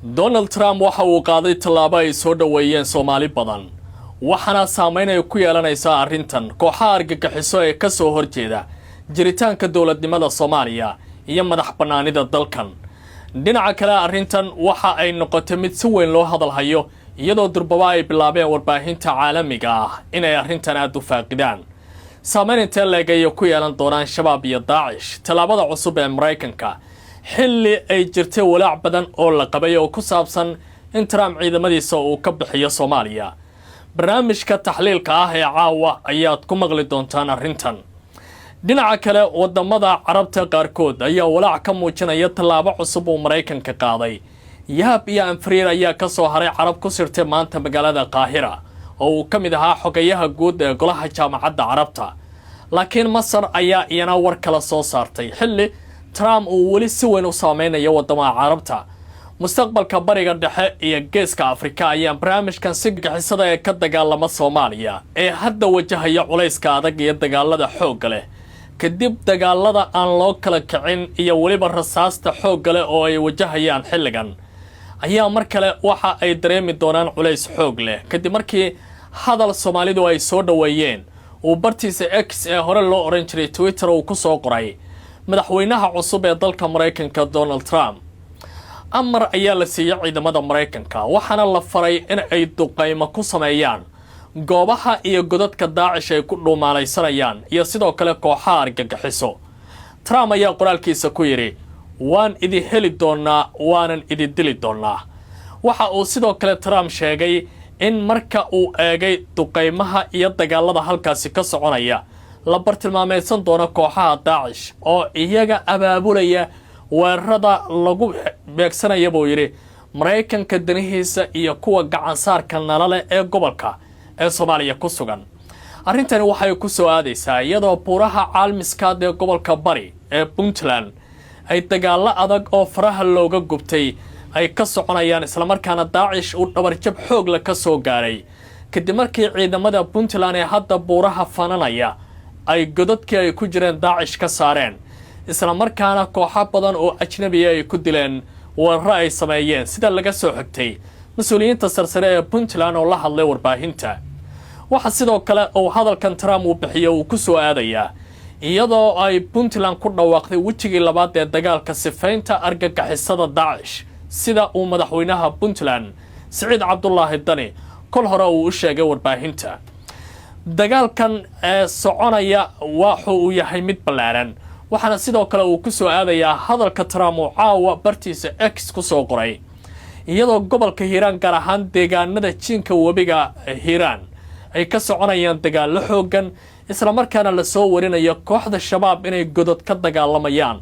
Donald Trump waxa uu qaaday tallaabo ay soo dhoweeyeen Soomaali badan, waxaana saameyn ay ku yeelanaysaa arrintan kooxaha argagixiso ee ka soo horjeeda jiritaanka dowladnimada Soomaaliya iyo madax bannaanida dalkan. Dhinaca kale, arrintan waxa ay noqotay mid si weyn loo hadalhayo, iyadoo durbaba ay bilaabeen warbaahinta caalamiga ah inay arrintan aada u faaqidaan. Saameyn intee leeg ayay ku yeelan doonaan Shabaab iyo Daacish tallaabada cusub ee Maraykanka, xilli ay jirtay walaac badan oo la qabay oo ku saabsan in Trump ciidamadiisa uu ka bixiyo Soomaaliya? Barnaamijka taxliilka ah ee caawa ayaad ku maqli doontaan arrintan. Dhinaca kale, wadamada Carabta qaarkood ayaa walaac ka muujinaya tallaabo cusub uu Maraykanka qaaday. Yaab iyo anfariir ayaa ka soo haray Carab ku sirtay maanta magaalada Qaahira, oo uu ka mid ahaa xogayaha guud ee Golaha Jaamacadda Carabta. Laakiin Masar ayaa iyana war kala soo saartay, xilli Trump uu weli si weyn u saameynayo waddamaha Carabta. Mustaqbalka Bariga Dhexe iyo Geeska Afrika ayaa barnaamijkan si gixisada ee ka dagaalama Soomaaliya ee hadda wajahaya culayska adag iyo dagaalada xoogga leh, kadib dagaalada aan loo kala kicin iyo weliba rasaasta xoogga leh oo ay wajahayaan xilligan, ayaa mar kale waxa ay dareemi doonaan culays xoog leh, kadib markii hadal Soomaalidu ay soo dhoweeyeen uu bartiisa X ee hore loo odhan jiray Twitter uu ku soo qoray madaxweynaha cusub ee dalka Maraykanka, Donald Trump. Amar ayaa la siiyey ciidamada Maraykanka, waxaana la faray in ay duqaymo ku sameeyaan goobaha iyo godadka Daacish ay ku dhuumaalaysanayaan iyo sidoo kale kooxaha argagixiso. Trump ayaa qoraalkiisa ku yidhi: "Waan idin heli doonaa, waanan idin dili doonaa." Waxa uu sidoo kale Trump sheegay in marka uu eegay duqaymaha iyo dagaalada halkaasi ka soconaya, la bartilmaameedsan doono kooxaha Daacish oo iyaga abaabulaya weerarada lagu beegsanaya, buu yidhi, Maraykanka danihiisa iyo kuwa gacansaarka nala leh ee gobolka ee Soomaaliya ku sugan. Arrintani waxay ku soo aadaysaa iyadoo buuraha Caalmiskaad ee gobolka Bari ee Puntland ay dagaallo adag oo faraha looga gubtay ay ka soconayaan, islamarkaana Daacish uu dhabarjab xoog leh ka soo gaaray, kadib markii ciidamada Puntland ee hadda buuraha fananaya ay godadkii ay ku jireen Daacish ka saareen, islamarkaana kooxo badan oo ajnabiya ay ku dileen weeraro ay sameeyeen, sida laga soo xigtay mas-uuliyiinta sarsare ee Puntland oo la hadlay warbaahinta. Waxaa sidoo kale uu hadalkan Trump uu bixiyo uu ku soo aadayaa iyadoo ay Puntland ku dhawaaqday wejigii labaad ee dagaalka sifaynta argagixisada Daacish, sida uu madaxweynaha Puntland, Siciid Cabdulaahi Dani, kol hore uu u sheegay warbaahinta. Dagaalkan ee soconaya waxu uu yahay mid ballaaran, waxaana sidoo kale uu ku soo aadayaa hadalka Trump uu caawa bartiisa X ku soo qoray, iyadoo gobolka Hiiraan, gaar ahaan deegaanada jiinka webiga Hiiraan, ay ka soconayaan dagaallo xooggan, islamarkaana lasoo warinayo kooxda Shabaab inay godod ka dagaalamayaan.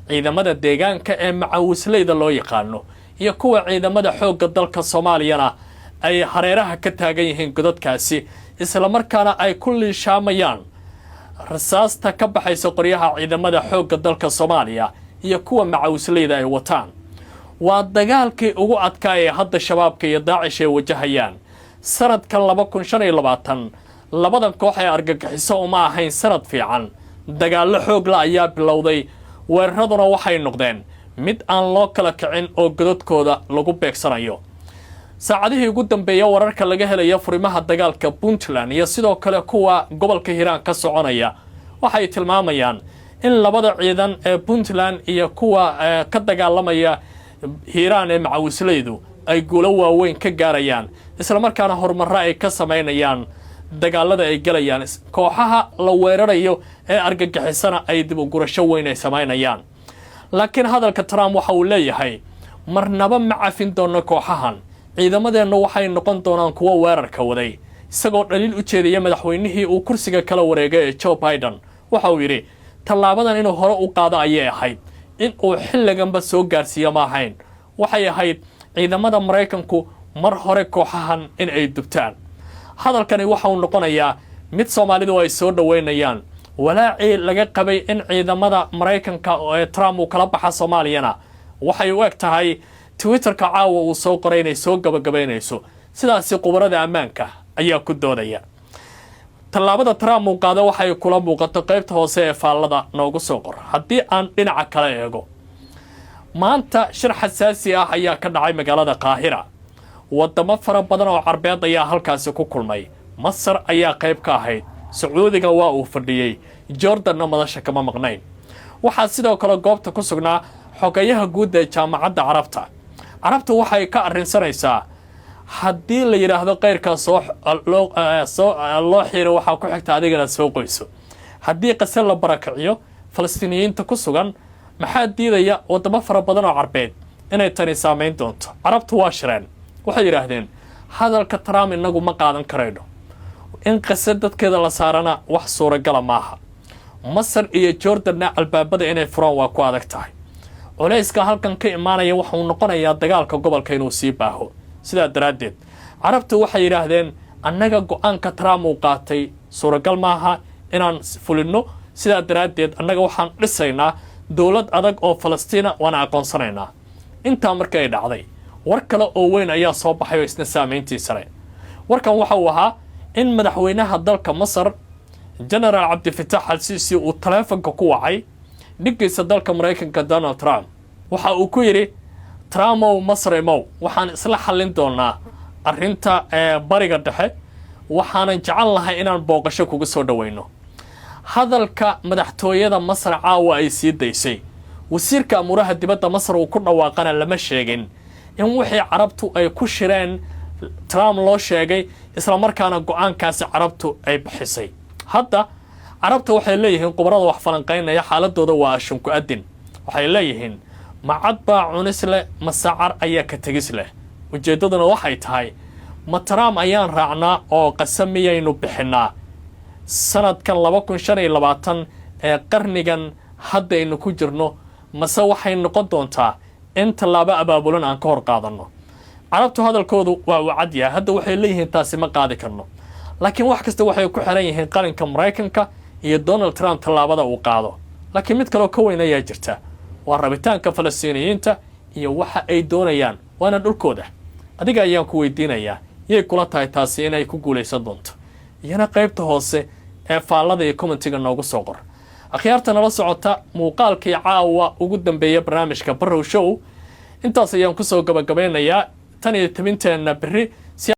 Ciidamada deegaanka ee macawisleyda loo yaqaano iyo kuwa ciidamada xoogga dalka Soomaaliyana ay hareeraha ka taagan yihiin godadkaasi, islamarkaana ay ku liishaamayaan rasaasta ka baxaysa qoryaha ciidamada xoogga dalka Soomaaliya iyo kuwa macawisleyda ay wataan. Waa dagaalkii ugu adkaa ee hadda Shabaabka iyo Daacish ay wajahayaan sanadkan 2025. Labadan koox ee argagixiso uma ahayn sanad fiican. Dagaallo xoogla ayaa bilowday, weeraraduna waxay noqdeen mid aan loo kala kicin oo godadkooda lagu beegsanayo. Saacadihii ugu dambeeya, wararka laga helaya furimaha dagaalka Puntland iyo sidoo kale kuwa gobolka Hiiraan ka soconaya waxay tilmaamayaan in labada ciidan ee Puntland iyo kuwa ka dagaalamaya Hiiraan ee macawisleydu ay guulo waaweyn ka gaarayaan, islamarkaana horumarro ay ka samaynayaan dagaalada ay gelayaan. Kooxaha la weerarayo ee argagixisana ay dib u gurasho weyn ay samaynayaan. Laakiin hadalka Trump waxa uu leeyahay: "Marnaba ma cafin doono kooxahan, ciidamadeennu waxay noqon doonaan kuwo weerarka waday." Isagoo dhaliil u jeedaya madaxweynihii uu kursiga kala wareegay ee Joe Biden, waxa uu yidhi tallaabadan inuu hore u qaado ayay ahayd, in uu xilliganba soo gaarsiiyo ma ahayn. Waxay ahayd ciidamada Maraykanku mar hore kooxahan in ay dubtaan. Hadalkani waxa uu noqonayaa mid Soomaalidu ay soo dhoweynayaan. Walaacii laga qabay in ciidamada Maraykanka ee Trump uu kala baxa Soomaaliyana waxay u eg tahay Twitterka caawa uu soo qoray inay soo gabagabaynayso. Sidaasi khubarada ammaanka ayaa ku doodaya. Tallaabada Trump uu qaado waxay kula muuqato, qaybta hoose ee faallada noogu soo qor. Haddii aan dhinaca kale eego Maanta shir xasaasi ah ayaa ka dhacay magaalada Qaahira. Wadamo fara badan oo Carbeed ayaa halkaasi ku kulmay. Masar ayaa qayb ka ahayd, Sacuudiga waa uu fadhiyey, Jordanna madasha kama maqnayn. Waxaa sidoo kale goobta ku sugnaa xogayaha guud ee Jaamacadda Carabta. Carabtu waxay ka arrinsanaysaa haddii la yidhaahdo keyrkaa soo loo xiro, waxaa ku xigta adigana soo qoyso. Haddii Qase la barakiciyo Falastiiniyiinta ku sugan, maxaa diidaya wadamo fara badan oo Carbeed inay tani saamayn doonto? Carabtu waa shireen. Waxay yidhaahdeen, hadalka Trump innagu ma qaadan karayno, in Qase dadkeeda la saarana wax suuragala maaha. Masar iyo Jordanna albaabada inay furaan waa ku adag tahay. Culayska halkan ka imaanaya waxauu noqonayaa dagaalka gobolka inuu sii baaho. Sidaa daraaddeed Carabtu waxay yidhaahdeen, annaga go-aanka Trump uu qaatay suuragal maaha inaan fulinno. Sidaa daraaddeed annaga waxaan dhisaynaa dowlad adag oo Falastiina, waana aqoonsanaynaa. Intaa markii ay dhacday, war kale oo weyn ayaa soo baxay oo isna saamayntiisa leh. Warkan waxa uu ahaa in madaxweynaha dalka Masar, Genaraal Cabdifitaax Al-Siisi, uu taleefonka ku wacay dhiggiisa dalka Maraykanka, Donald Trump. Waxa uu ku yidhi, "Trumpow, Masar imow, waxaan isla xallin doonaa arrinta Bariga Dhexe, waxaanan jecel lahay inaan booqasho kuga soo dhoweyno." Hadalka madaxtooyada Masar caawa ay sii daysay, wasiirka amuuraha dibadda Masar uu ku dhawaaqana, lama sheegin in wixii Carabtu ay ku shireen Trump loo sheegay, islamarkaana go-aankaasi Carabtu ay bixisay. Hadda Carabta waxay leeyihiin khubarada wax falanqaynaya, xaaladooda waa ashunku adin. Waxay leeyihiin, macad baa cunis leh mase car ayaa ka tegis leh? Ujeeddaduna waxay tahay, ma Trump ayaan raacnaa oo Qase miyaynu bixinnaa sanadkan 2025 ee qarnigan haddaynu ku jirno, mase waxay noqon doontaa in tallaabo abaabulan aan ka hor qaadanno? Carabtu hadalkoodu waa uu cad yahay. Hadda waxay leeyihiin, taasi ma qaadi karno. Laakiin wax kasta waxay ku xiran yihiin qalinka Maraykanka iyo Donald Trump tallaabada uu qaado. Laakiin mid kaloo ka weyn ayaa jirta, waa rabitaanka Falastiiniyiinta iyo waxa ay doonayaan, waana dhulkooda. Adiga ayaan ku weydiinayaa, yay kula tahay taasi inay ku guulaysan doonto? Iyana qaybta hoose ee faallada iyo commentiga noogu soo qor. Akhyaarta nala socota, muuqaalkii caawa ugu dambeeya barnaamijka Barrow Show intaas ayaan kusoo gabagabeynayaa. Tan iyo tabinteenna berri.